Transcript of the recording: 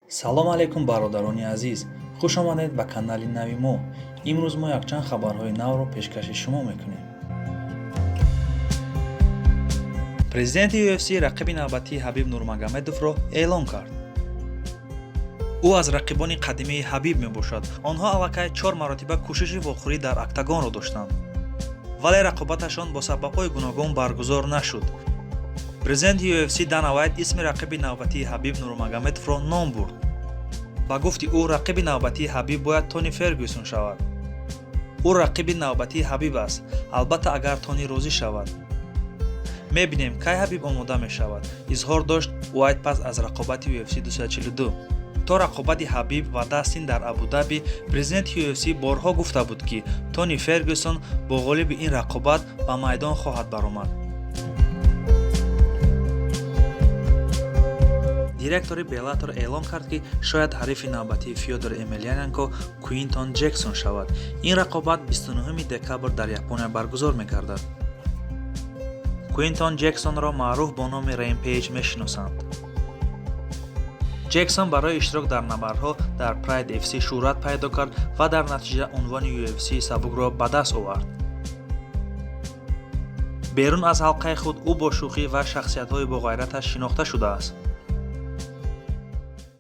Салом алейкум, бародарони азиз, хуш омадед ба канали нави мо. Имрӯз мо якчанд хабарҳои навро пешкаши шумо мекунем. Президенти UFC рақиби навбатии Ҳабиб Нурмагомедовро эълон кард. Ӯ аз рақибони қадимии Ҳабиб мебошад. Онҳо аллакай чор маротиба кӯшиши вохӯрӣ дар октагонро доштанд, вале рақобаташон бо сабабҳои гуногун баргузор нашуд. Президенти UFC Дана Вайт исми рақиби навбатии Ҳабиб Нурмагомедовро ном бурд. Ба гуфти ӯ, рақиби навбатии Ҳабиб бояд Тони Фергюсон шавад. Ӯ рақиби навбатии Ҳабиб аст, албатта, агар Тони розӣ шавад. Мебинем, кай Ҳабиб омода мешавад, изҳор дошт Уайт пас аз рақобати UFC 242. То рақобати Ҳабиб ва Дастин дар Абудаби, президенти UFC борҳо гуфта буд, ки Тони Фергюсон бо ғолиби ин рақобат ба майдон хоҳад баромад. Директори Беллатор эълон кард, ки шояд ҳарифи навбатии Фёдор Емельяненко Куинтон Ҷексон шавад. Ин рақобат 29 декабр дар Япония баргузор мегардад. Куинтон Ҷексонро маъруф бо номи Ремпейҷ мешиносанд. Ҷексон барои иштирок дар набардҳо дар Pride FC шӯҳрат пайдо кард ва дар натиҷа унвони UFC сабукро ба даст овард. Берун аз ҳалқаи худ ӯ бо шӯхӣ ва шахсиятҳои боғайраташ шинохта шудааст.